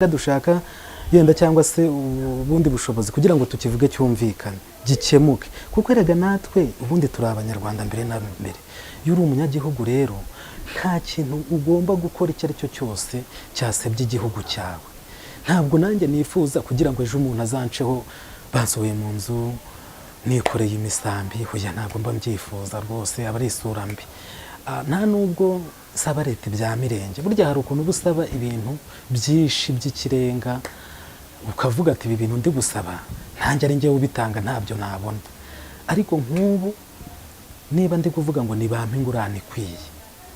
Dushaka yenda cyangwa se ubundi bushobozi kugira ngo tukivuge cyumvikane, gikemuke, kuko erega natwe ubundi turi Abanyarwanda mbere na mbere. Iyo uri umunyagihugu rero, nta kintu ugomba gukora icyo ari cyo cyose cyasebya igihugu cyawe. Ntabwo nanjye nifuza kugira ngo ejo umuntu azanceho bansohoye mu nzu nikoreye imisambi. Hoya, ntabwo mba mbyifuza rwose, aba ari isura mbi. Nta nubwo saba leta ibya mirenge. Burya hari ukuntu uba usaba ibintu byinshi by'ikirenga, ukavuga ati: "Ibi bintu ndi gusaba, ntanjye ari njyewe ubitanga ntabyo nabona." Ariko nk'ubu niba ndi kuvuga ngo nibampe ingurane ikwiye,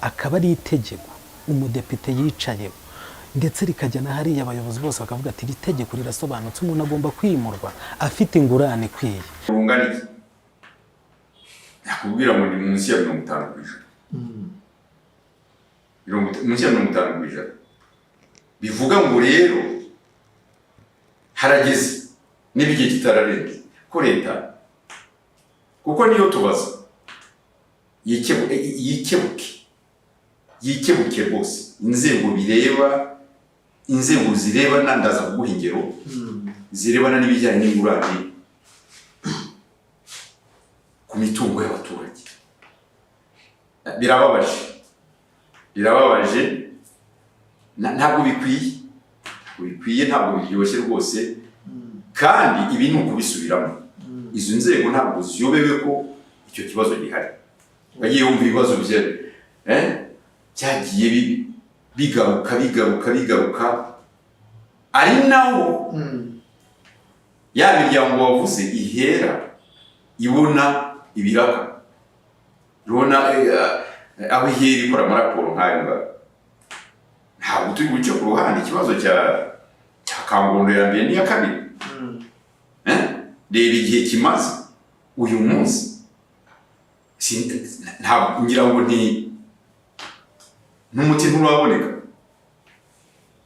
akaba ari itegeko umudepite yicayeho, ndetse rikajya na hariya abayobozi bose bakavuga ati: "Iri tegeko rirasobanutse, umuntu agomba kwimurwa afite ingurane ikwiye." Rungana iki? Nakubwira ngo ni munsi ya 50%. Munsi ya 50%. Bivuga ngo rero harageze, niba igihe kitararenze, ko leta, kuko niyo tubaza, yikebuke, yikebuke rwose. Inzego bireba, inzego zirebana, ndaza kuguha ingero zirebana n'ibijyanye n'ingurane ku mitungo y'abaturage. Birababaje, birababaje. Ntabwo bikwiye, ntabwo bikwiye, ntabwo biryoshye rwose. Kandi ibi ni ukubisubiramo, izo nzego ntabwo ziyobewe ko icyo kibazo gihari. Bagiye bumva ibibazo bya byagiye bigaruka, bigaruka, bigaruka, ari nawo ya miryango wavuze ihera ibona ibiraka, ibona aho ihera ikora amaraporo nk'ayo ngayo. Ntabwo turi buce ku ruhande ikibazo cya Kangondo ya mbere n'iya kabiri. Eh? Reba igihe kimaze uyu munsi. Ntabwo ngira ngo nti n'umuti nturaboneka.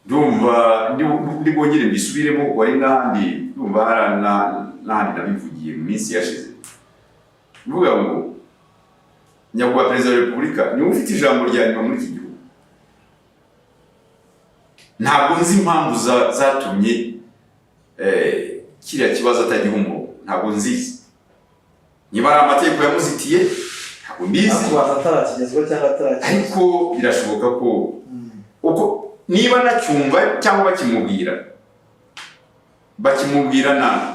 Ndumva ndi bwongere mbisubiremo, wari n'ahandi, ndumva hari n'ahandi nabivugiye mu minsi yashize, mvuga ngo Nyakubahwa Perezida wa Repubulika niwe ufite ijambo rya nyuma muri iki gihugu. Ntabwo nzi impamvu zatumye kiriya kibazo atagiha umurongo, ntabwo nzizi. Niba ari amategeko yamuzitiye, ntabwo mbizi. Akubaza atarakigezwaho cyangwa atarakigezwaho. Ariko birashoboka ko uko niba nacyumva cyangwa bakimubwira nabi.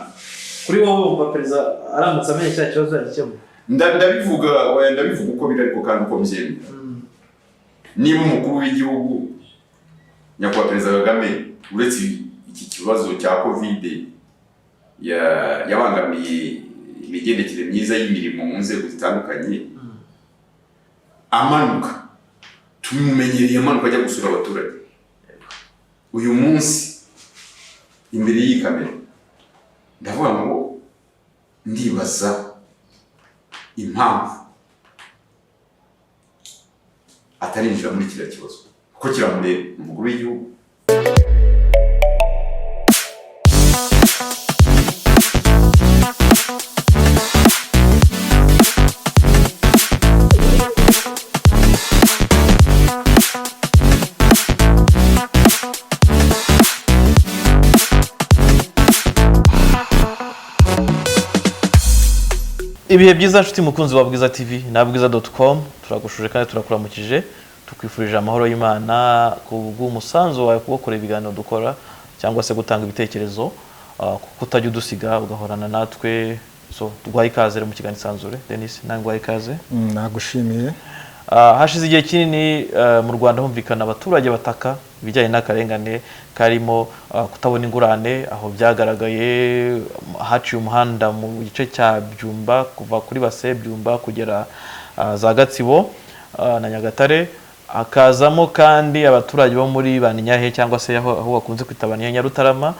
Kuri wowe, wumva perezida aramutse amenye cya kibazo yagikemura? Ndabivuga, oya, ndabivuga uko biri, ariko kandi uko mbyemera. Niba umukuru w'igihugu, Nyakubahwa Perezida Kagame, uretse iki kibazo cya COVID yabangamiye imigendekere myiza y'imirimo mu nzego zitandukanye, amanuka, tumumenyereye amanuka ajya gusura abaturage, uyu munsi imbere y'iyi kamera ndavuga ngo ndibaza impamvu atarinjira muri kiriya kibazo, kuko kiramureba, ni umukuru w'igihugu. Ibihe byiza, nshuti mukunzi wa Bwiza TV na bwiza.com. Turagushuje kandi turakuramukije, tukwifurije amahoro y'Imana ku bw'umusanzu wawe kuwukora ibiganiro dukora cyangwa se gutanga ibitekerezo, kuko utajya udusiga, ugahorana natwe. So tuguhaye ikaze rero mu kiganiro Isanzure. Denis, nawe nguhaye ikaze. Nagushimiye. Hashize igihe kinini mu Rwanda humvikana abaturage bataka ibijyanye n'akarengane karimo kutabona ingurane, aho byagaragaye haciye umuhanda mu gice cya Byumba, kuva kuri Base Byumba kugera za Gatsibo na Nyagatare, hakazamo kandi abaturage bo muri Baninyahe, cyangwa se aho bakunze kwita Baninyahe Nyarutarama.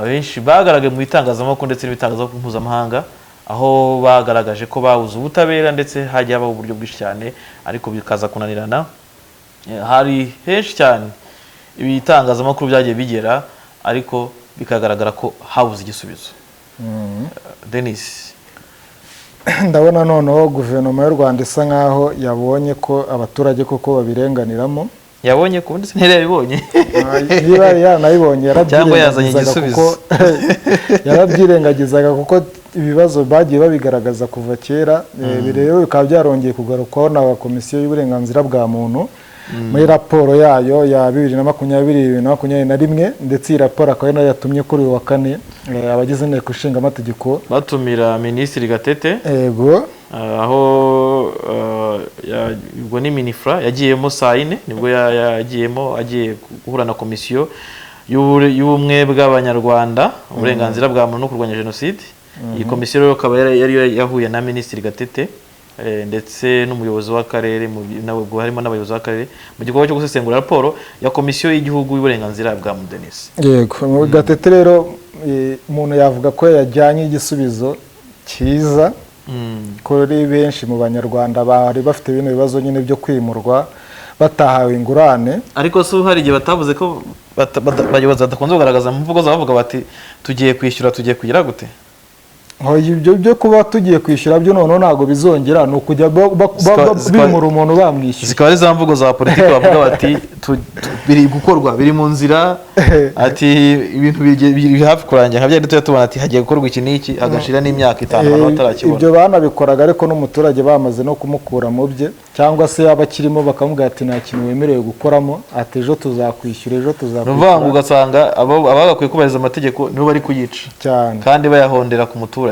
Benshi bagaragaye mu bitangazamakuru ndetse n'ibitangazamakuru mpuzamahanga, aho bagaragaje ko babuze ubutabera, ndetse hagiye habaho uburyo bwinshi cyane ariko bikaza kunanirana. Hari henshi cyane ibitangazamakuru byagiye bigera, ariko bikagaragara ko habuze igisubizo. Denis. Ndabona noneho guverinoma y'u Rwanda isa nkaho yabonye ko abaturage koko babirenganiramo. Yabonye ku wundi sinari yabibonye. Niba yari yanayibonye, Cyangwa yazanye yarabyirengagizaga igisubizo. kuko yarabyirengagizaga, kuko ibibazo bagiye babigaragaza kuva kera. Ibi rero bikaba byarongeye kugarukwaho na Komisiyo y'Uburenganzira bwa Muntu muri raporo yayo ya 2020, 2021, ndetse iyi raporo akaba ari nayo yatumye kuri uyu wa kane abagize Inteko Ishinga Amategeko batumira Minisitiri Gatete. Ego. Aho ubwo ni MININFRA yagiyemo saa 4, nibwo yagiyemo agiye guhura na Komisiyo y'Ubumwe bw'Abanyarwanda, Uburenganzira bwa Muntu no Kurwanya Jenoside. Iyi komisiyo rero ikaba yari yahuye na Minisitiri Gatete ndetse n'umuyobozi w'akarere, nawe ubwo harimo n'abayobozi b'akarere, mu gikorwa cyo gusesengura raporo ya Komisiyo y'Igihugu y'Uburenganzira bwa Muntu, Denis. Yego, Gatete rero umuntu yavuga ko yajyanye igisubizo cyiza kuri benshi mu Banyarwanda bari bafite bino bibazo nyine byo kwimurwa batahawe ingurane. Ariko se ubu hari igihe batavuze ko abayobozi badakunze kugaragaza mu mvugo zabo, bavuga bati tugiye kwishyura, tugiye kugira gute? Ngo ibyo byo kuba tugiye kwishyura byo noneho ntabwo bizongera, ni ukujya bimura umuntu bamwishyura. Zikaba ari za mvugo za politiki, bavuga bati biri gukorwa, biri mu nzira, ati ibintu biri hafi kurangira, nka bya tujya tubona ati hagiye gukorwa iki n'iki, hagashira n'imyaka 5 abantu batarakibona. Ibyo banabikoraga ariko n'umuturage bamaze no kumukura mu bye, cyangwa se yaba akirimo bakamubwira ati nta kintu wemerewe gukoramo, ati ejo tuzakwishyura, ejo Ni ukuvuga ngo tuzakwishyura. ugasanga abagakwiye kubahiriza amategeko nibo bari kuyica Cyane. kandi bayahondera ku muturage.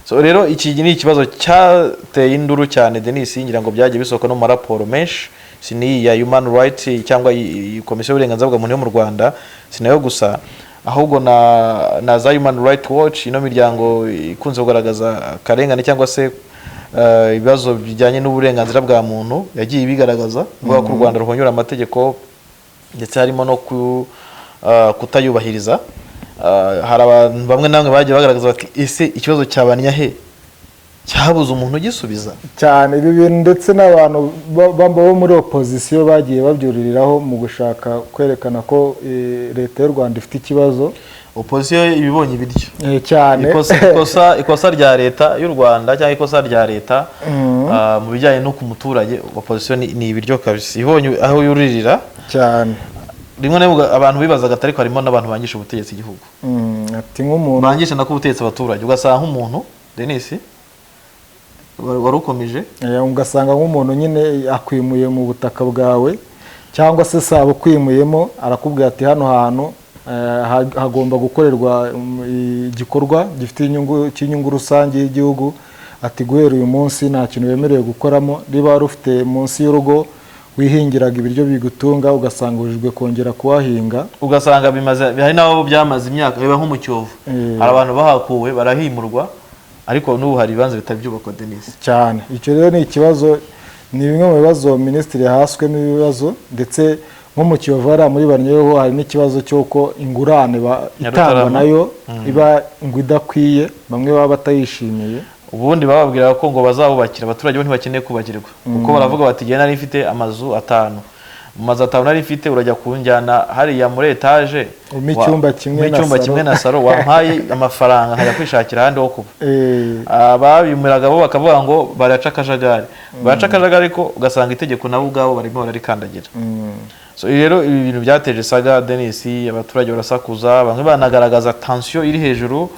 So rero iki ni ikibazo cyateye induru cyane, Denis. Ngira ngo byagiye bisohoka no mu maraporo menshi, si n'iyi ya Human Rights cyangwa iyi Komisiyo y'Uburenganzira bwa Muntu yo mu Rwanda, si nayo gusa, ahubwo na za Human Rights Watch, ino miryango ikunze kugaragaza akarengane cyangwa se ibibazo bijyanye n'uburenganzira bwa muntu, yagiye ibigaragaza, ivuga ko u Rwanda ruhonyora amategeko, ndetse harimo no kutayubahiriza. Hari abantu bamwe na bamwe bagiye bagaragaza bati ese ikibazo cya he cyabuze umuntu ugisubiza? Cyane, ibi bintu ndetse n'abantu bo muri opozisiyo bagiye babyuririraho mu gushaka kwerekana ko leta y'u Rwanda ifite ikibazo. Opozisiyo ibibonye ibiryo. Cyane. Ikosa rya leta y'u Rwanda cyangwa ikosa rya leta mu bijyanye no ku muturage, opozisiyo ni ibiryo kabisa, ibonye aho yuririra. Cyane. Rimwe na rimwe abantu bibazaga ati ariko harimo n'abantu bangisha ubutegetsi igihugu, Ati nk'umuntu bangisha nako ubutegetsi abaturage, ugasanga nk'umuntu, Denis, wari ukomeje. Ugasanga nk'umuntu nyine akwimuye mu butaka bwawe, cyangwa se saba ukwimuyemo, arakubwira ati hano hantu hagomba gukorerwa igikorwa gifite inyungu cy'inyungu rusange y'igihugu, ati guhera uyu munsi nta kintu wemerewe gukoramo. Niba wari ufite munsi y'urugo wihingiraga ibiryo bigutunga, ugasanga ubujijwe kongera kuhahinga. Ugasanga bimaze, hari n'abo byamaze imyaka, biba nko mu Cyovu. Hari abantu bahakuwe barahimurwa, ariko n'ubu hari ibibanza bitari byubakwa, Denis. Cyane, icyo rero ni ikibazo, ni bimwe mu bibazo minisitiri yahaswemo ibibazo. Ndetse nko mu Kiyovu hariya muri Baryoho hari n'ikibazo cy'uko ingurane itangwa Nyarutarama. nayo iba ngo idakwiye, bamwe baba batayishimiye. Ubundi bababwira ko ngo bazabubakira, abaturage bo ntibakeneye kubakirwa, kuko baravuga bati genda nari mfite amazu 5, mu mazu 5 nari mfite urajya kunjyana hariya muri etaje, Umpe icyumba kimwe umpe na icyumba salo. kimwe na salo, wampaye amafaranga nkajya kwishakira ahandi ho kuba. Ababimuraga bo bakavuga ngo baraca akajagari, baraca akajagari, ariko ugasanga itegeko nabo ubwabo barimo bararikandagira. So rero ibi bintu byateje saga, Denis. Abaturage barasakuza, bamwe banagaragaza tension iri hejuru,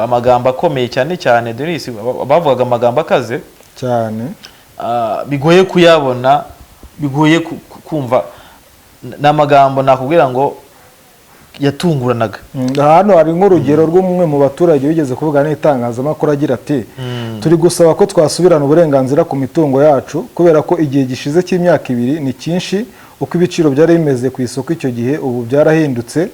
amagambo akomeye cyane cyane, Denis, bavugaga amagambo akaze. Cyane. Bigoye kuyabona, bigoye kumva. Ni amagambo nakubwira ngo yatunguranaga. Hano hari nk'urugero rw'umwe mu baturage wigeze kuvuga n'itangazamakuru agira ati turi gusaba ko twasubirana uburenganzira ku mitungo yacu, kubera ko igihe gishize cy'imyaka 2 ni cyinshi. Uko ibiciro byari bimeze ku isoko icyo gihe, ubu byarahindutse.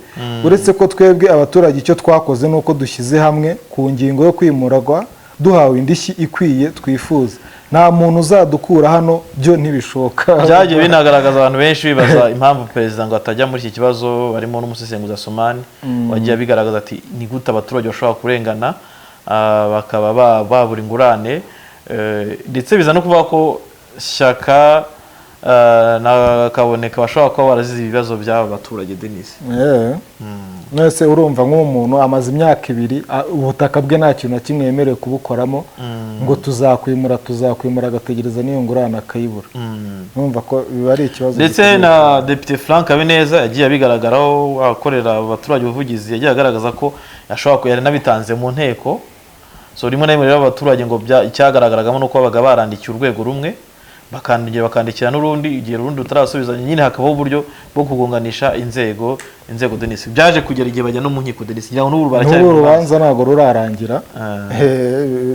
Uretse ko twebwe abaturage icyo twakoze ni uko dushyize hamwe ku ngingo yo kwimurwa duhawe indishyi ikwiye twifuza. Nta muntu uzadukura hano, byo ntibishoboka. Byagiye binagaragaza abantu benshi bibaza impamvu perezida ngo atajya muri iki kibazo, barimo n'umusesenguzi Asumani wagiye abigaragaza ati ni gute abaturage bashobora kurengana, bakaba babura ingurane. Ndetse biza no kuvuga ko Shyaka na Kaboneka bashobora kuba barazize ibibazo by'aba baturage, Denis. None urumva nk'uwo muntu amaze imyaka 2, ubutaka bwe nta kintu na kimwe yemerewe kubukoramo, ngo tuzakwimura, tuzakwimura, agategereza n'iyo ngurane akayibura. Urumva ko biba ari ikibazo Ndetse gikomeye. na Depite Frank Habineza yagiye abigaragaraho, akorera abaturage ubuvugizi, yagiye agaragaza ko ashobora kuba yaranabitanze mu nteko. So rimwe na rimwe rero abaturage ngo icyagaragaragamo ni uko babaga barandikiye urwego rumwe, bakandikira bakandikira n'urundi, igihe urundi rutarasubiza nyine hakabaho uburyo bwo kugonganisha inzego. Denis, byaje kugera igihe bajya no mu nkiko. Denis, ngira ngo n'ubu baracyari N'ubu mu rubanza. urubanza ntabwo rurarangira.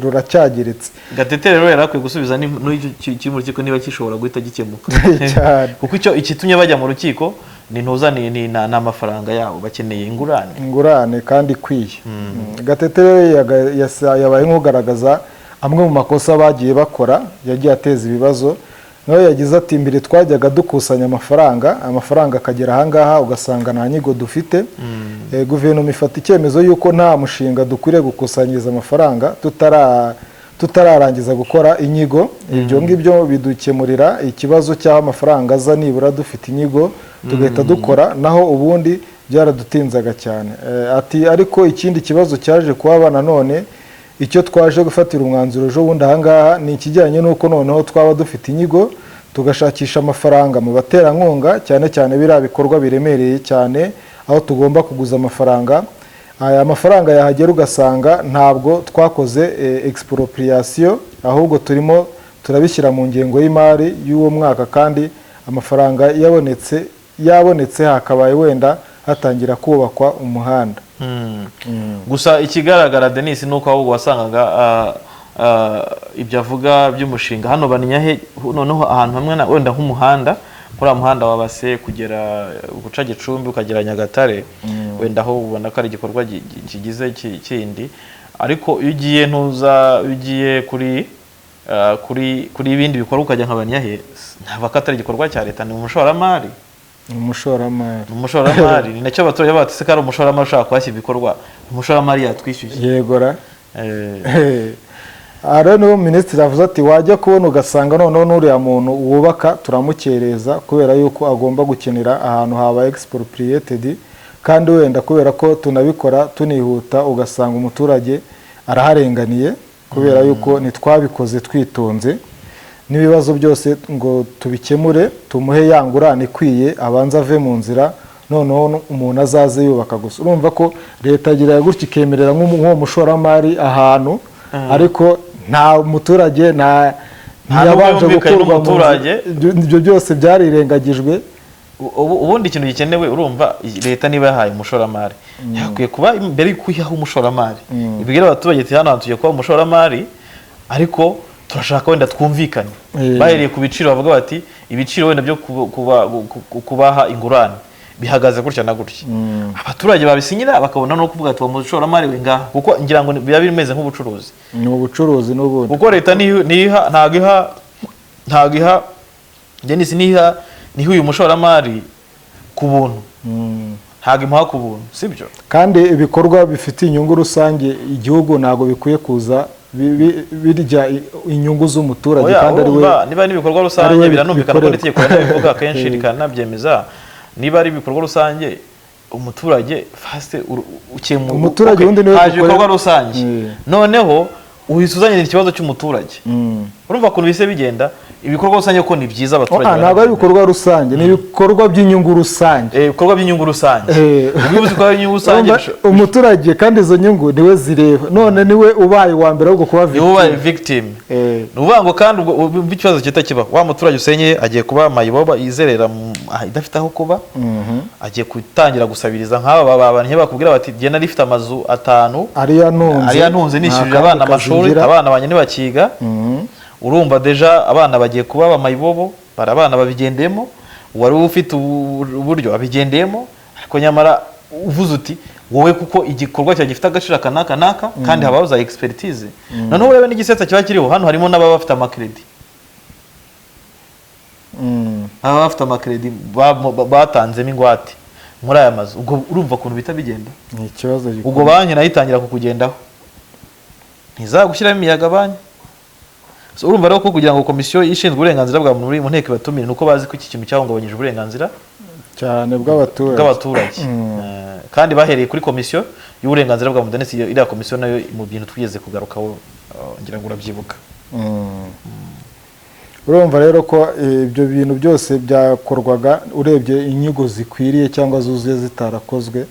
Ruracyagiritse. Gatete rero yari akwiye gusubiza n'icyo kiri mu rukiko niba gishobora guhita gikemuka. Cyane. Kuko icyo ikitumye bajya mu rukiko ni ntuza ni amafaranga yabo, bakeneye ingurane. Ingurane kandi ikwiye. Gatete rero yabaye nk'ugaragaza amwe mu makosa bagiye bakora yagiye ateza ibibazo. Nawe yagize ati: "Mbere twajyaga dukusanya amafaranga, amafaranga akagera ahangaha ugasanga nta nyigo dufite. Guverinoma ifata icyemezo y'uko nta mushinga dukwiriye gukusanyiriza amafaranga tutararangiza gukora inyigo. Ibyo ngibyo bidukemurira ikibazo cy'aho amafaranga aza nibura dufite inyigo, tugahita dukora, naho ubundi byaradutinzaga cyane." Ati: "Ariko ikindi kibazo cyaje kuhaba nanone, icyo twaje gufatira umwanzuro ejo bundi ahangaha, ni ikijyanye n'uko noneho twaba dufite inyigo tugashakisha amafaranga mu baterankunga, cyane cyane biriya bikorwa biremereye cyane aho tugomba kuguza amafaranga. Aya mafaranga yahagera ugasanga ntabwo twakoze expropriation, ahubwo turimo turabishyira mu ngengo y'imari y'uwo mwaka, kandi amafaranga yabonetse hakabaye wenda hatangira kubakwa umuhanda." Gusa ikigaragara, Denis, ni uko ahubwo wasangaga ibyo avuga by'umushinga hano Baninyahe, noneho ahantu hamwe wenda nk'umuhanda, kuri uriya muhanda wa Base kugera guca Gicumbi ukagera Nyagatare, wenda aho ubona ko ari igikorwa kigize kindi. Ariko iyo ugiye ntuza, iyo ugiye kuri ibindi bikorwa ukajya nka Baninyahe, ntabwo ko atari igikorwa cya leta, ni umushoramari. Ni umushoramari. Ni umushoramari, ni nacyo abaturage batse ko ari umushoramari ushaka kuhashyira ibikorwa, umushoramari yatwishyuye. Yegora. Aha rero niho minisitiri avuze ati: "Wajya kubona ugasanga noneho n'uriya muntu wubaka turamukereza kubera yuko agomba gukenera ahantu habaye expropriated, kandi wenda kubera ko tunabikora tunihuta ugasanga umuturage araharenganiye kubera yuko ntitwabikoze twitonze n'ibibazo byose ngo tubikemure, tumuhe ya ngurane ikwiye, abanze ave mu nzira, noneho umuntu azaze yubaka gusa." Urumva ko leta agira gutya ikemerera nk'uwo mushoramari ahantu, ariko nta muturage nta Nta ntiyabanje n'ubwo yumvikanye gukurwa mu nzira. n'umuturage. Ibyo byose byarirengagijwe. Ubundi ikintu gikenewe, urumva leta niba yahaye umushoramari, yakwiye kuba mbere y'uko iha umushoramari ibwira abaturage ati: "Hano hantu tugiye kuba umushoramari, ariko turashaka wenda twumvikane." Bahereye ku biciro, bavuga bati: "Ibiciro wenda byo kubaha ingurane bihagaze gutya na gutya." Abaturage babisinyira, bakabona no kuvuga ati: "Uwo mushoramari we ngaha," kuko ngira ngo biba bimeze nk'ubucuruzi. Ni ubucuruzi n'ubundi. Kuko leta niha ntabwo iha Denis, niha uyu mushoramari ku buntu, ntabwo imuha ku buntu, sibyo? Kandi ibikorwa bifitiye inyungu rusange igihugu ntabwo bikwiye kuza birya inyungu z'umuturage Oya, kandi ari we urumva niba ari ibikorwa ari rusange, we biranumvikana ko bikorerwa. n'itegeko rinabivuga kenshi rikanabyemeza. Niba ari ibikorwa rusange, umuturage first ukemura Umuturage okay, ubundi niwe haje ibikorwa rusange, noneho uhise uzanira ikibazo cy'umuturage. Urumva ukuntu bise bigenda, ibikorwa rusange ko ni byiza, abaturage Ah, ntabwo ari barabyemera. ibikorwa rusange, ni ibikorwa by'inyungu rusange. Ibikorwa by'inyungu rusange. Ubwo iyo uzi ibikorwa by'inyungu rusange, Urumva, umuturage kandi izo nyungu niwe zireba, none niwe ubaye uwa mbere ahubwo kuba niwe ubaye victim. victim. Ni ukuvuga ngo kandi ubwo ubwo ikibazo gihita kibaho, wa muturage usenyeye agiye kuba mayibobo, yizerera idafite aho kuba, agiye gutangira gusabiriza nk'aba bantu bakubwira bati: "Genda rifite amazu atanu ariyo antunze, ariyo antunze, nishyurira nta abana kandi kazi amashuri, ngira." abana banjye ntibakiga." Urumva déjà abana bagiye kuba abamayibobo, bari abana babigendeyemo, uwari ufite uburyo abigendeyemo. Ariko nyamara uvuze uti wowe, kuko igikorwa cyawe gifite agaciro aka n'aka n'aka, kandi habaho za expertise. Noneho urebe n'igisetsa kiba kiriho hano, harimo n'ababa bafite amakredi, baba bafite amakredi batanzemo ingwate muri aya mazu. Ubwo urumva ukuntu bita bigenda. Ni ikibazo gikomeye. Ubwo banki nayo itangira kukugendaho, ntizagushyiramo imiyaga banki. So, urumva rero ko kugira ngo komisiyo ishinzwe uburenganzira bwa muntu mu nteko ibatumire, ni uko bazi ko iki kintu cyahungabanyije uburenganzira. Cyane, bw'abaturage. Bw'abaturage. Kandi bahereye kuri komisiyo y'uburenganzira bwa muntu. Ndetse iriya komisiyo nayo mu bintu twigeze kugarukaho, ngira ngo urabyibuka. Urumva rero ko ibyo bintu byose byakorwaga urebye inyigo zikwiriye cyangwa zuzuye zitarakozwe,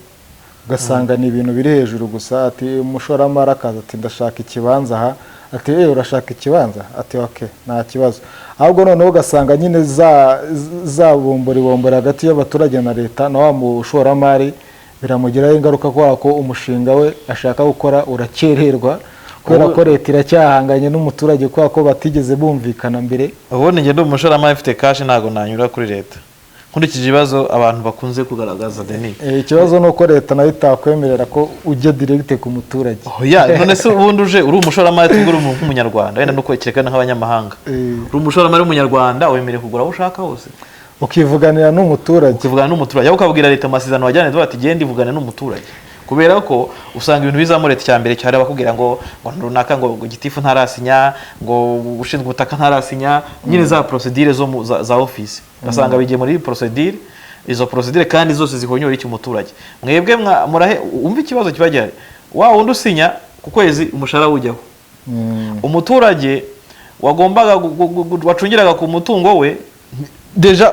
ugasanga ni ibintu biri hejuru gusa. Ati umushoramari akaza ati: "Ndashaka ikibanza aha." Ati: "Eh, urashaka ikibanza?" Ati: "Ok, nta kibazo." Ahubwo noneho ugasanga nyine za bombori bombori hagati y'abaturage na leta na wa mushoramari biramugiraho ingaruka, kubera ko umushinga we ashaka gukora urakererwa kubera ko leta iracyahanganye n'umuturage, kubera ko batigeze bumvikana mbere. Ubundi njye ndi umushoramari mfite cash, ntabwo nanyura kuri leta, nkurikije ibibazo abantu bakunze kugaragaza, Denis. Ikibazo ni uko leta nayo itakwemerera ko ujya direct ku muturage. Oya, none se ubundi uje uri umushoramari, tuvuge uri nk'umunyarwanda, wenda nuko kereka nk'abanyamahanga, uri umushoramari w'umunyarwanda, wemerewe kugura aho ushaka hose. Ukivuganira n'umuturage. Ukivugana n'umuturage, aho ukabwira leta amasezerano wajyanye, tuvuga ati: "Genda ivugane n'umuturage." Kubera ko usanga ibintu bizamo leta, icya mbere cyari bakubwira ngo runaka, ngo gitifu ntarasinya, ngo ushinzwe ubutaka ntarasinya, nyine za procédure zo za office, ugasanga bigiye muri procédure. Izo procédure kandi zose zihonyora iki? Umuturage. Mwebwe murahe umva ikibazo kiba gihari: wa wundi usinya ku kwezi umushahara wujyaho, umuturage wagombaga wacungiraga ku mutungo we déjà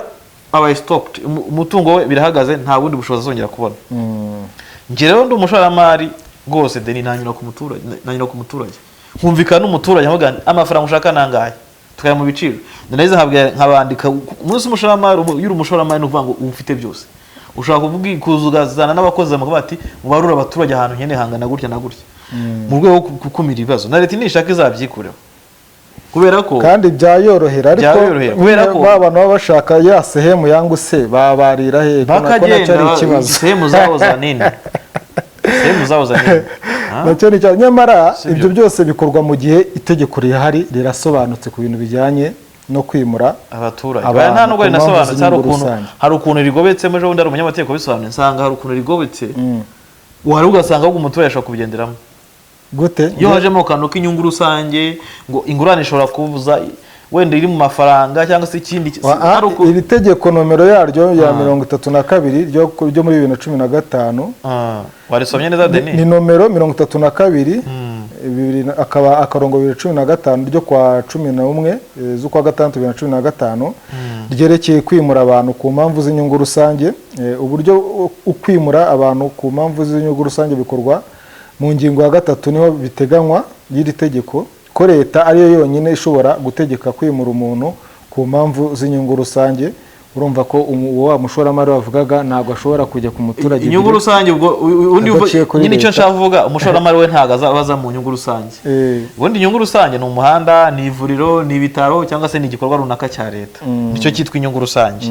abaye stopped. Umutungo we birahagaze, nta bundi bushobozi azongera kubona. Njye rero ndi umushoramari rwose, Denis, nanyura ku muturage, nanyura ku muturage nkumvikana n'umuturage, nkavuga nti: "Amafaranga ushaka nangahe?" Tukajya mu biciro, narangiza nkabandika umunsi. Umushoramari, iyo uri umushoramari, ni ukuvuga ngo uba ufite byose. Ushobora kuvuga kuzugazana n'abakozi bakavuga bati: "Mubarure abaturage ahantu nkeneye hangana gutya na gutya," mu rwego rwo gukumira ibibazo. Na leta nishaka izabyikureho, kubera ko Kandi byayorohera, ariko Byayorohera, kubera ko- ba bantu baba bashaka ya sehemu yangu se babarira he, ko nacyo ari Bakagenda. ikibazo. Sehemu zabo za nini? Sehemu zabo za nini? Ah? Nacyo ni ikibazo. Nyamara Si byo. ibyo byose bikorwa mu gihe itegeko rihari rirasobanutse ku bintu bijyanye no kwimura abaturage. abantu Baya nta nubwo ku mpamvu rinasobanutse, hari z'inyungu ukuntu rusange. hari ukuntu rigobetsemo. Ejo bundi hari umunyamategeko wabisobanuye, nsanga hari ukuntu rigobetse, wari ugasanga ahubwo umuturage ashobora kubigenderamo. Gute? Iyo hajemo akantu k'inyungu rusange, ngo ingurane ishobora kubuza wenda iri mu mafaranga cyangwa se ikindi hari Iri tegeko nomero yaryo ya 32 ryo muri 2015. Ah, warisomye neza, Ni Denis? nomero 32 akaba akarongo 2015 ryo kwa 11 z'ukwa gatandatu 2015, ryerekeye kwimura abantu ku mpamvu z'inyungu rusange. Uburyo ukwimura abantu ku mpamvu z'inyungu rusange bikorwa, mu ngingo ya gatatu niho biteganywa y'iri tegeko, ko leta ariyo yonyine ishobora gutegeka kwimura umuntu ku mpamvu z'inyungu rusange. Urumva ko uwo wa mushoramari wavugaga ntabwo ashobora kujya ku muturage Inyungu rusange ubwo undi adaciye kuri nyine icyo leta. nshaka kuvuga, umushoramari we ntabwo azaba aza mu nyungu rusange. Ubundi inyungu rusange ni umuhanda, ni ivuriro, ni ibitaro, cyangwa se ni igikorwa runaka cya leta, nicyo cyitwa inyungu rusange.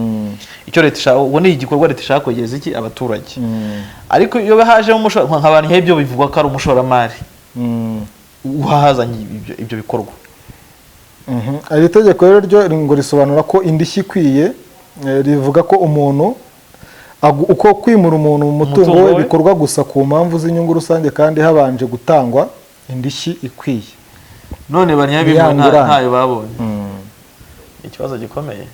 Icyo leta ishaka ubwo ni igikorwa leta ishaka kwegereza iki? Abaturage. Ariko iyo hajemo nk'abantu nk'ibyo bivugwa ko ari umushoramari uhazanye ibyo bikorwa. Iri tegeko rero ryo ngo risobanura ko indishyi ikwiye, rivuga ko umuntu uko kwimura umuntu mu mutungo Umutungo we we. bikorwa gusa ku mpamvu z'inyungu rusange kandi habanje gutangwa indishyi ikwiye. None banyabimwe Ntiyangurane. ntayo babonye, ikibazo gikomeye.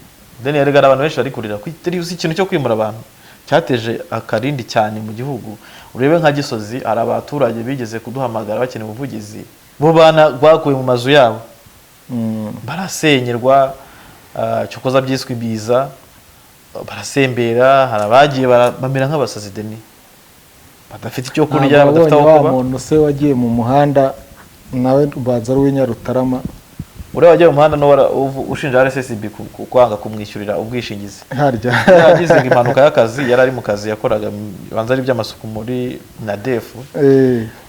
Deni, erega abantu benshi bari kurira. Uzi ikintu cyo kwimura abantu cyateje akarindi cyane mu gihugu. Urebe nka Gisozi, hari abaturage bigeze kuduhamagara bakeneye ubuvugizi, bo bana bakuwe mu mazu yabo, barasenyerwa, cyokoza byiswe ibiza, barasembera, hari abagiye bamera nk'abasazi, Deni, badafite icyo kurya, Ntabwo badafite wabonye aho wa kuba. muntu se wagiye mu muhanda nawe, ubanza ari uw'Inyarutarama? Uriya wagiye mu muhanda n'uwo ushinja RSSB kwanga kumwishyurira ubwishingizi. Harya? Yagize ngo impanuka y'akazi, yari ari mu kazi yakoraga, banza ari iby'amasuku muri NADEF.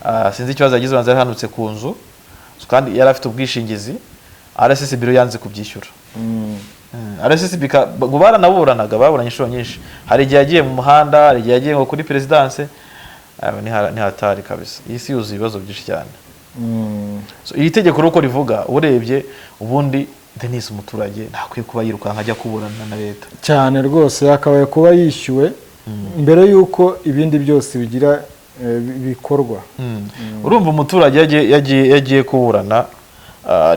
Ah, sinzi ikibazo yagize, banza yarahanutse ku nzu, kandi yari afite ubwishingizi. RSSB rero yanze kubyishyura. RSSB ngo baranaburanaga, baburanye inshuro nyinshi. Hari igihe yagiye mu muhanda, hari igihe yagiye ngo kuri perezidanse. Ah, ni hatari kabisa, iyi si yuzuye ibibazo byinshi cyane. So, iri tegeko rero uko rivuga, urebye ubundi, Denis, umuturage ntakwiye kuba yirukanka ajya kuburana na leta. Cyane rwose, yakabaye kuba yishyuwe mbere y'uko ibindi byose bigira bikorwa. Urumva umuturage yagiye kuburana,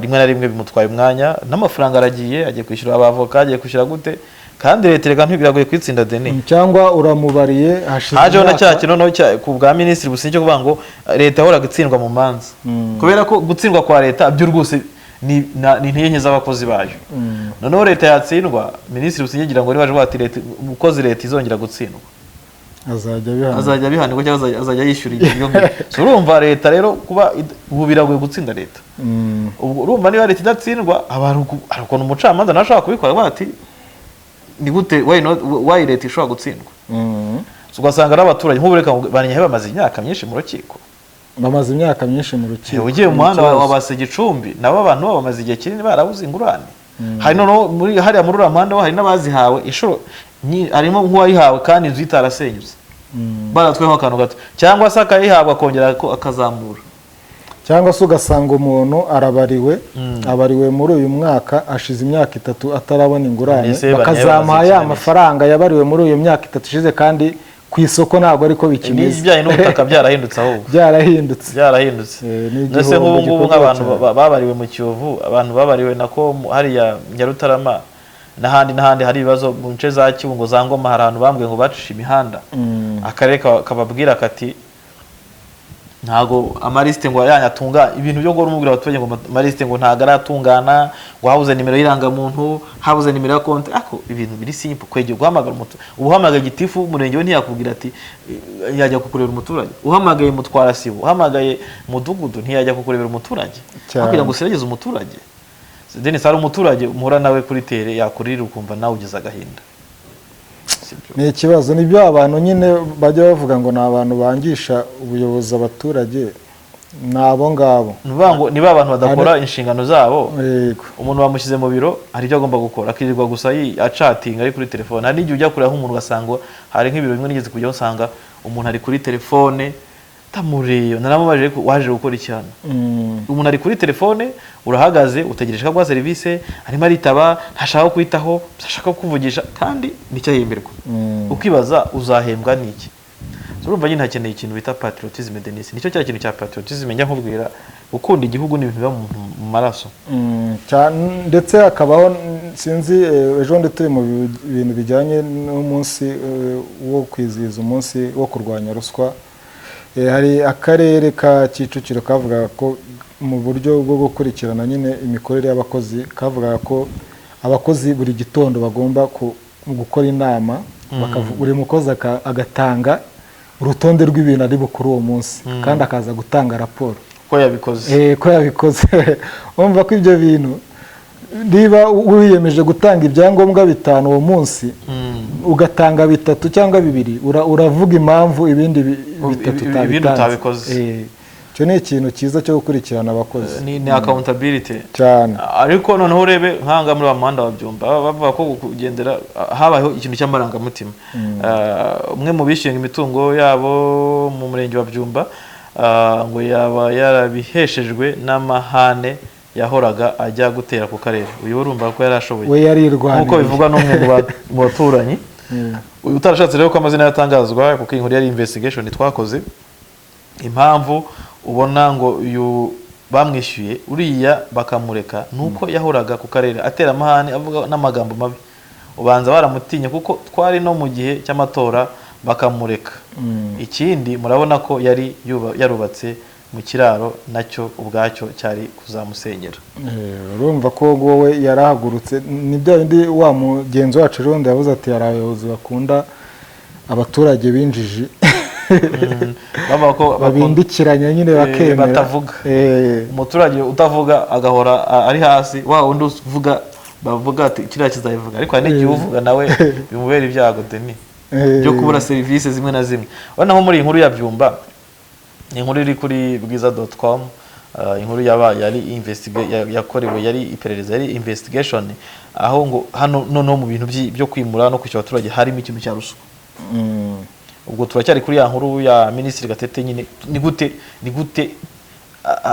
rimwe na rimwe bimutwaye umwanya n'amafaranga, aragiye, agiye kwishyura abavoka, agiye kwishyura gute. Kandi leta reka ntibiragoye kuyitsinda, Deni. Cyangwa uramubariye hashize Hajeho na cya imyaka. kintu noneho ku bwa Minisitiri Busingye cyo kuvuga ngo leta yahoraga itsindwa mu manza, kubera ko gutsindwa kwa leta byo rwose ni intege nke z'abakozi bayo. Noneho leta yatsindwa, Minisitiri Busingye agira ngo niba aje ati leta, umukozi leta izongera gutsindwa azajya abihana. Azajya abihanirwa cyangwa azajya yishyura ibyo ngibyo. So urumva leta rero kuba ubu biragoye gutsinda leta. Ubwo urumva niba leta idatsindwa, abantu hari ukuntu umucamanza nawe ashobora kubikora avuga ati ni gute, why not, why leta ishobora gutsindwa? So ugasanga ari abaturage nk'ubu, reka Banyahe bamaze imyaka myinshi mu rukiko. Bamaze imyaka myinshi mu rukiko. Ugiye mu muhanda Ni ikibazo. wa Base Gicumbi, nabo abantu babo bamaze igihe kinini barabuze ingurane. Hari noneho muri hariya muri uriya muhanda ho hari n'abazihawe inshuro harimo nk'uwayihawe kandi inzu itarasenyutse, baratweho akantu gato, cyangwa se akayihabwa akongera akazamura. Cyangwa se ugasanga umuntu arabariwe, abariwe muri uyu mwaka, ashize imyaka 3 atarabona ingurane, Ese bane bakazamuha bamaze ya cyane. mafaranga yabariwe muri iyo myaka 3 ishize, kandi ku isoko ntabwo ariko bikimeze. N'ibijyanye n'ubutaka byarahindutse ahubwo. Byarahindutse. Byarahindutse. Ni Ndetse igihombo nk'ubu ngubu gikomeye nk'abantu cyane. babariwe mu Kiyovu, abantu babariwe nako hariya Nyarutarama n'ahandi n'ahandi hari ibibazo mu nce za Kibungo, za Ngoma, hari ahantu bambwiye ngo bacishe imihanda, akarere kababwira kati ntago amalisite ngo yanyu atunga ibintu byo guhora umubwira abaturage ngo amalisite ngo ntago aratungana, ngo habuze nimero y'irangamuntu, habuze nimero ya konti. Ariko ibintu biri simple, kwegera guhamagara umuturage, uba uhamagaye gitifu w'umurenge we ntiyakubwira ati yajya kukurebera umuturage, uhamagaye mutwarasibo, uhamagaye mudugudu ntiyajya kukurebera umuturage. Cyane. Aho kugira ngo userageze umuturage, Denis, hari umuturage muhura nawe kuri terrain yakurira ukumva nawe ugize agahinda. Sibyo? Ni ikibazo. Nibyo abantu nyine bajya bavuga ngo ni abantu bangisha ubuyobozi abaturage, ni abo ngabo. Ni ukuvuga ngo niba abantu badakora inshingano zabo, umuntu bamushyize mu biro hari ibyo agomba gukora, akirirwa gusa acatinga ari kuri telefone. Hari n'igihe ujya kureba nk'umuntu ugasanga hari nk'ibiro bimwe nigeze kujyaho usanga umuntu ari kuri telefone, tamureba naramubajije ko waje gukora iki hano? Umuntu ari kuri telefone, urahagaze utegereje ko aguha serivisi, arimo aritaba, ntashaka kwitaho, ntashaka kukuvugisha, kandi nicyo ahemberwa. Ukibaza uzahembwa n'iki? So urumva nyine hakeneye ikintu bita patriotisme, Denis. Nicyo cya kintu cya patriotisme njya nkubwira. Gukunda igihugu ni ibintu biba mu maraso. Ndetse hakabaho sinzi, ejo bundi turi mu bintu bijyanye n'umunsi wo kwizihiza umunsi wo kurwanya ruswa. Hari akarere ka Kicukiro kavugaga ko mu buryo bwo gukurikirana nyine imikorere y'abakozi, kavugaga ko abakozi buri gitondo bagomba gukora inama, buri mukozi agatanga urutonde rw'ibintu ari bukore uwo munsi, kandi akaza gutanga raporo ko yabikoze. Ko yabikoze. Urumva ko ibyo bintu, niba wiyemeje gutanga ibyangombwa bitanu uwo munsi, ugatanga bitatu cyangwa bibiri, uravuga impamvu ibindi bitatu ibindi utabitanze. Utabikoze. Icyo ni ikintu cyiza cyo gukurikirana abakozi. Ni accountability. Cyane. Ariko noneho urebe nk'ahangaha muri wa muhanda wa Byumba, baba bavuga ko kugendera habayeho ikintu cy'amarangamutima. Umwe mu bishinga imitungo yabo mu murenge wa Byumba, ngo yaba yarabiheshejwe n'amahane yahoraga ajya gutera ku karere. Uyu urumva ko yari ashoboye, We yarirwaniriye. Nk'uko bivugwa n'umwe mu baturanyi. Uyu utarashatse rero ko amazina yatangazwa, kuko iyi nkuru yari investigation twakoze. Impamvu ubona ngo uyu bamwishyuye uriya bakamureka ni uko yahoraga ku karere atera amahane, avuga n'amagambo mabi, ubanza baramutinye kuko twari no mu gihe cy'amatora, bakamureka. Ikindi murabona ko yari yarubatse mu kiraro, nacyo ubwacyo cyari kuzamusenyera. Urumva ko wowe yarahagurutse. Ni bya bindi wa mugenzi wacu ejo yavuze ati hari abayobozi bakunda abaturage b'injiji, Bavuga ko babindikiranya nyine, bakemera. Batavuga. Umuturage utavuga agahora ari hasi, wa wundi uvuga bavuga ati kiriya kizabivuga. Ariko hari n'igihe uvuga nawe bimubera ibyago, Deni, byo kubura serivisi zimwe na zimwe. Urabona nko muri iyi nkuru ya Byumba, ni inkuru iri kuri bwiza.com, inkuru yabaye yari yakorewe, yari iperereza, yari investigation, aho ngo hano noneho mu bintu byo kwimura no kwishyura abaturage harimo ikintu cya ruswa. Ubwo turacyari kuri ya nkuru ya Minisitiri Gatete nyine. Ni gute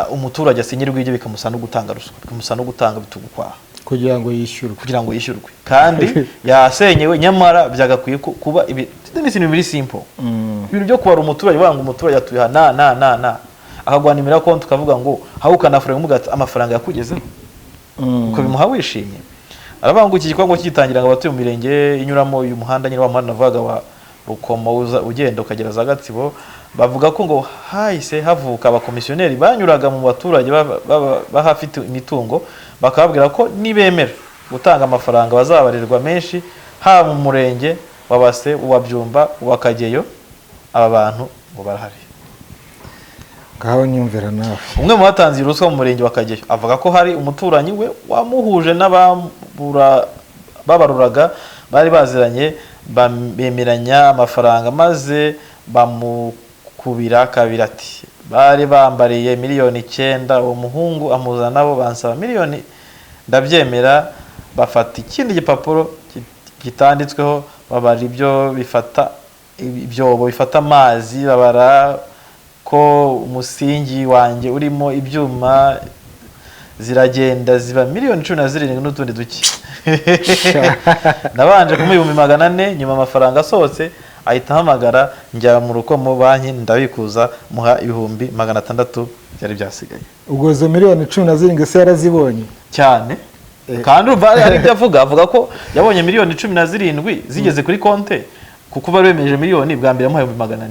umuturage asinyirwa ibyo bikamusa no gutanga ruswa, bikamusa no gutanga bitugukwaha kugira ngo yishyurwe? Kugira ngo yishyurwe kandi yasenyewe, nyamara byagakwiye kuba ibi ni ibintu biri simple. Ibintu byo kubara umuturage, bavuga ngo umuturage atuye aha na na na na, akaguha nimero ya konti, ukavuga ngo aho ukanafaranga, umuga ati amafaranga yakugezeho, ukabimuha wishimye. Aravuga ngo iki gikorwa kigitangira, ngo abatuye mu mirenge inyuramo uyu muhanda nyine, wa muhanda navugaga wa Rukomo uza ugenda ukagera za Gatsibo, bavuga ko ngo hahise havuka abakomisiyoneri banyuraga mu baturage bahafite imitungo, bakababwira ko nibemera gutanga amafaranga bazabarirwa menshi, haba mu murenge wa Base, uwa Byumba, uwa Kageyo. Aba bantu ngo barahari. Ngaho nyumvira nawe. Umwe mu batanze iyi ruswa mu murenge wa Kageyo avuga ko hari umuturanyi we wamuhuje babaruraga bari baziranye, bemeranya amafaranga maze bamukubira kabiri. Ati bari bambariye 9 miliyoni, uwo muhungu amuzana nabo bansaba miliyoni ndabyemera, bafata ikindi gipapuro kitanditsweho, babara ibyo bifata ibyobo bifata amazi, babara ko umusingi wanjye urimo ibyuma, ziragenda ziba miliyoni 17 n'utundi duke. Nabanje kumuha 400,000, nyuma amafaranga asohotse ahita ahamagara, njya mu Rukomo banki ndabikuza, muha 600,000 byari byasigaye. Ubwo izo miliyoni 17 se yarazibonye? Cyane, kandi urumva hari ibyo avuga ko yabonye miliyoni 17 zigeze kuri konte, kuko bari bemeje miliyoni bwa mbere yamuhaye 400,000.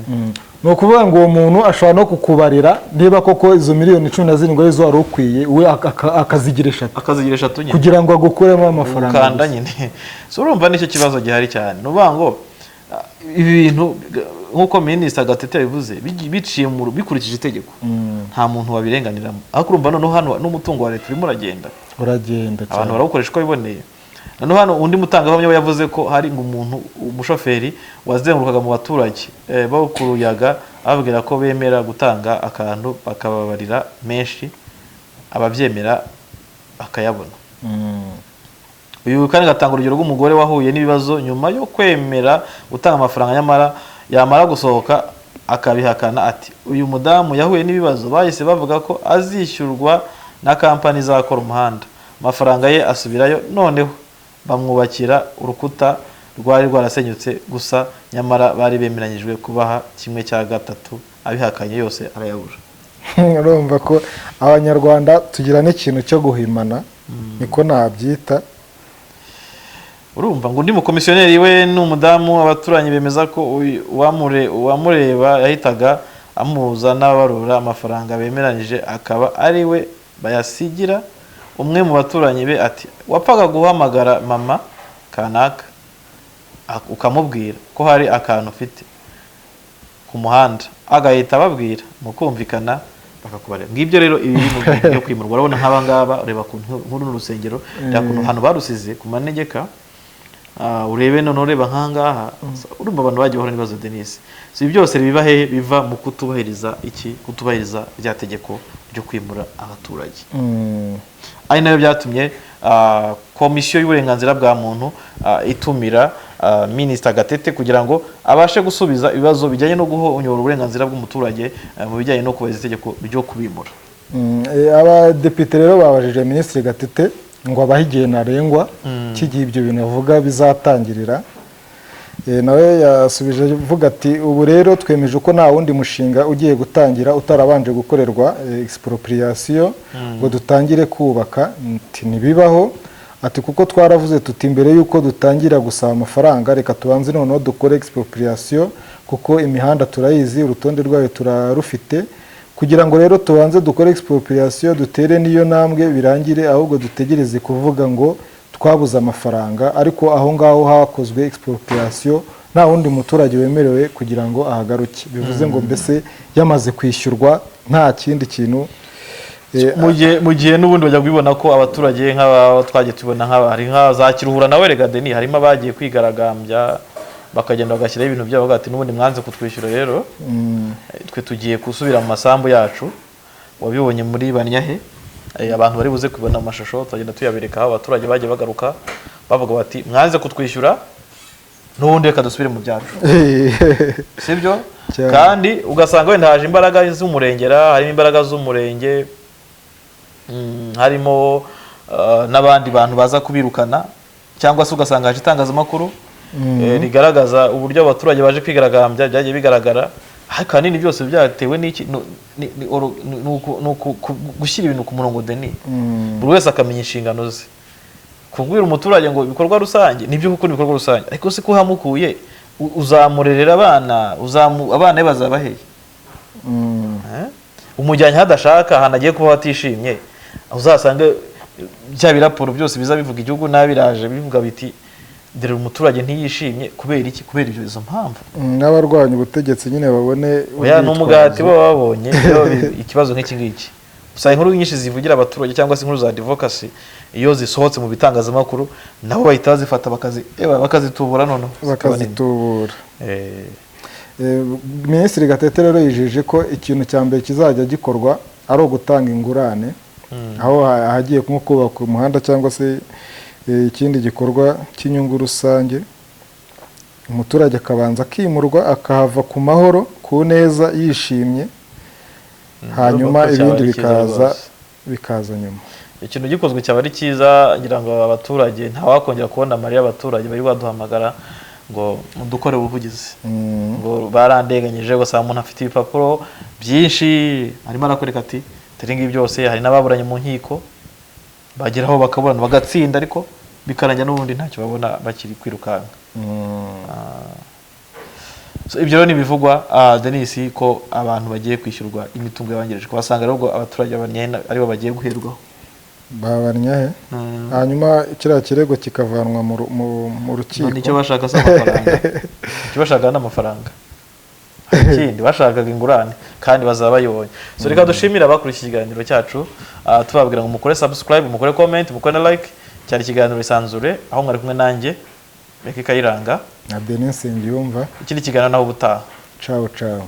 Ni ukuvuga ngo uwo muntu ashobora no kukubarira niba koko izo miliyoni 17 arizo wari ukwiye, we akazigira 3. Akazigira 3 nyine. Kugira ngo agukuremo amafaranga ukanda gusa. Nyine so urumva nicyo kibazo gihari cyane. Ni ukuvuga ngo ibi bintu nk'uko Minisita Gatete yabivuze, biciye mu bikurikije itegeko, nta muntu wabirenganiramo. Ariko urumva noneho hano n'umutungo wa leta urimo uragenda. Uragenda Abantu cyane. barawukoresha uko biboneye. Noneho hano undi mutangabuhamya we yavuze ko hari ngo umuntu, umushoferi wazengurukaga mu baturage bo ku Ruyaga, ababwira ko bemera gutanga akantu bakababarira menshi, ababyemera bakayabona. Uyu kandi agatanga urugero rw'umugore wahuye n'ibibazo nyuma yo kwemera gutanga amafaranga, nyamara yamara gusohoka akabihakana. Ati uyu mudamu yahuye n'ibibazo, bahise bavuga ko azishyurwa na kampani izakora umuhanda, amafaranga ye asubirayo, noneho bamwubakira urukuta rwari rwarasenyutse gusa, nyamara bari bemeranyijwe kubaha kimwe cya gatatu, abihakanye yose arayabura. Urumva ko Abanyarwanda tugira n'ikintu cyo guhimana, niko nabyita. Urumva ngo undi mukomisiyoneri we ni umudamu, abaturanyi bemeza ko uwamureba yahitaga amuhuza n'ababarura amafaranga bemeranyije, akaba ari we bayasigira. Umwe mu baturanyi be ati wapfaga guhamagara mama kanaka ukamubwira ko hari akantu ufite ku muhanda, agahita ababwira mukumvikana bakakubarira. Ngibyo rero ibi biri mu bintu byo kwimurwa. Urabona nk'aba ngaba, ureba ku nkuru n'urusengero, reba ukuntu ahantu barusize ku manegeka. Urebe none, ureba nk'ahangaha, urumva abantu bagiye bahura n'ibibazo, Denise. Si ibi byose biba hehe? Biva mu kutubahiriza iki? Kutubahiriza rya tegeko ryo kwimura abaturage, ari nayo byatumye Komisiyo y'Uburenganzira bwa Muntu itumira Minisita Gatete kugira ngo abashe gusubiza ibibazo bijyanye no guhonyora uburenganzira bw'umuturage mu bijyanye no kubahiriza itegeko ryo kubimura. Abadepite rero babajije Minisitiri Gatete ngo abahe igihe ntarengwa cy'igihe ibyo bintu avuga bizatangirira. Nawe yasubije avuga ati ubu rero twemeje ko nta wundi mushinga ugiye gutangira utarabanje gukorerwa expropriation ngo dutangire kubaka. Ati ntibibaho, ati kuko twaravuze tuti mbere y'uko dutangira gusaba amafaranga, reka tubanze noneho dukore expropriation, kuko imihanda turayizi, urutonde rwayo turarufite, kugira ngo rero tubanze dukore expropriation, dutere n'iyo ntambwe birangire, ahubwo dutegereze kuvuga ngo twabuze amafaranga. Ariko aho ngaho hakozwe expropriation nta wundi muturage wemerewe kugira ngo ahagaruke, bivuze ngo mbese yamaze kwishyurwa, nta kindi kintu. Mu gihe n'ubundi bajya kubibona ko abaturage nk'aba twagiye tubona nk'aba hari nka za Kiruhura nawe rega Deni, harimo abagiye kwigaragambya, bakagenda bagashyiraho ibintu byabo, bavuga ati n'ubundi mwanze kutwishyura, rero twe tugiye gusubira mu masambu yacu. Wabibonye muri Banyahe. Abantu bari buze kubibona mu mashusho, tugenda tuyabereka aho abaturage bagiye bagaruka bavuga bati mwanze kutwishyura, n'ubundi reka dusubire mu byacu, sibyo? Cyane. Kandi ugasanga wenda haje imbaraga z'umurengera, harimo imbaraga z'umurenge, harimo n'abandi bantu baza kubirukana, cyangwa se ugasanga haje itangazamakuru rigaragaza uburyo abaturage baje kwigaragambya. Byagiye bigaragara, ariko ahanini byose byatewe n'iki? Ni gushyira ibintu ku murongo, Deni, buri wese akamenya inshingano ze. Kubwira umuturage ngo ibikorwa rusange nibyo kuko ni ibikorwa rusange, ariko si ko uhamukuye uzamurerera abana, abana be bazaba hehe? Eh? Umujyanye aho adashaka, ahantu agiye kuba atishimye, uzasange bya biraporo byose biza bivuga igihugu nabiraje bivuga biti dore umuturage ntiyishimye. Kubera iki? Kubera ibyo, izo mpamvu. N'abarwanya ubutegetsi nyine babone Oya, ni umugati urwitwazo. bo babonye iyo ikibazo nk'iki ngiki. Usanga inkuru nyinshi zivugira abaturage cyangwa se inkuru za advocacy, iyo zisohotse mu bitangazamakuru, nabo bahita bazifata bakazitubura noneho zikaba nini. Bakazitubura. Eh. Minisitiri Gatete rero yijeje ko ikintu cya mbere kizajya gikorwa ari ugutanga ingurane aho ahagiye nko kubaka umuhanda cyangwa se ikindi gikorwa cy'inyungu rusange, umuturage akabanza akimurwa, akahava ku mahoro, ku neza, yishimye, hanyuma Urumva ko cyaba ibindi ari cyiza bikaza rwose. bikaza nyuma. Ikintu gikozwe cyaba ari cyiza, ngira ngo abaturage ntawakongera kubona amarira y'abaturage bari baduhamagara ngo mudukore ubuvugizi, ngo barandenganyije. Ugasanga umuntu afite ibipapuro byinshi arimo arakwereka ati dore ngibi byose. Hari n'ababuranye mu nkiko, bageraho bakaburana bagatsinda, ariko bikarangira n'ubundi ntacyo babona, bakiri kwirukanka. So, ibyo rero ntibivugwa, Denis, ko abantu bagiye kwishyurwa imitungo yabangirijwe. Basanga rero ubwo abaturage banyene aribo bagiye guherwaho. Babarnya he? Hanyuma kiriya kirego kikavanwa mu rukiko. None icyo bashaka si amafaranga? Icyo bashaka ni amafaranga? Hari ikindi bashakaga? Ingurane, kandi bazaba bayibonye. So reka dushimire abakurikiye ikiganiro cyacu, tubabwira ngo mukore subscribe, mukore comment, mukore na like. Cyari ikiganiro Isanzure, aho mwari kumwe nanjye Meke Kayiranga na Denis Nsengiyumva. Ikindi kiganiro naho ubutaha. Ciao ciao.